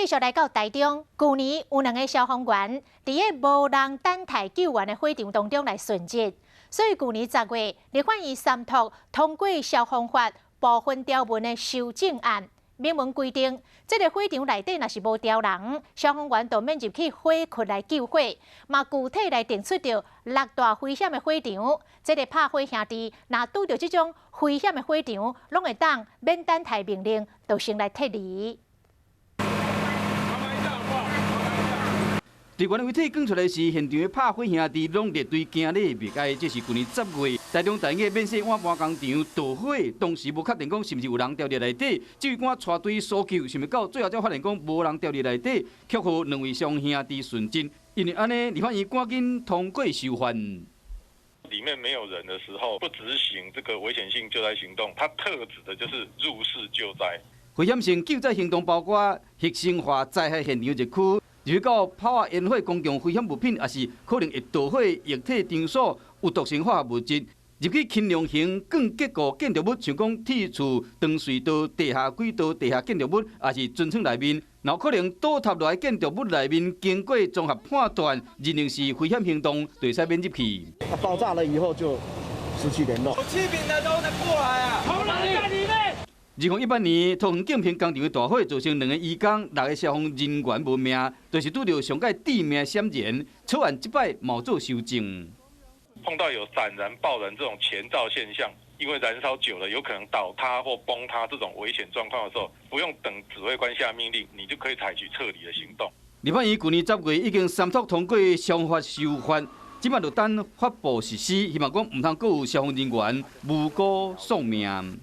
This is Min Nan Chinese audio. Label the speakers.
Speaker 1: 繼續來到台中，舊年有兩个消防員佇个無人等待救援的火場當中來殉職，所以舊年10月，立法院三讀通過消防法部分條文的修正案，明文規定，這个火場內底若是無著人，消防員就免入去火窟來救火，嘛具體來定出著六大危險的火場，這个拍火兄弟若拄著這種危險的火場，攏會當免等待命令，就先來撤離。
Speaker 2: 隊員的遺體扛出來時，現場的拍火兄弟攏列隊行禮默哀。這是舊年10月，台中大雅免洗碗盤工廠著火，當時無確定講是毋是有人牢佇內底，指揮官帶隊搜救，想袂到最後才發現講無人牢佇內底，卻予兩位雙兄弟殉職。因為按呢，立法院趕緊通過修法。
Speaker 3: 裡面沒有人的時候，不執行這個危險性救災行動，它特指的就是入室救災。
Speaker 2: 危險性救災行動包括核生化災害現場入區。入到拋啊煙火、公共危險物品，抑是可能會著火液體場所、有毒性化學物質，入去輕量型鋼結構建築物，像講鐵厝、長隧道、地下軌道、地下建築物，抑是船艙內面，若可能倒塌落來建築物內面，經過綜合判斷，認定是危險行動，就會使免入去。
Speaker 4: 爆炸了以後就失去聯絡。
Speaker 5: 有氣瓶的都能過來啊！在裡面。
Speaker 2: 2018年，桃園建平工廠的大火，造成兩个移工、六个消防人員無命，就是拄著上蓋致命閃燃。草案這擺嘛做修正。
Speaker 3: 碰到有閃燃、爆燃這種前兆現象，因為燃燒久了有可能倒塌或崩塌這種危險狀況的時候，不用等指揮官下命令，你就可以採取撤離的行動。
Speaker 2: 立法院舊年10月已經三讀通過消防法修法，這擺就等發布實施，希望講毋通閣有消防人員無辜喪命。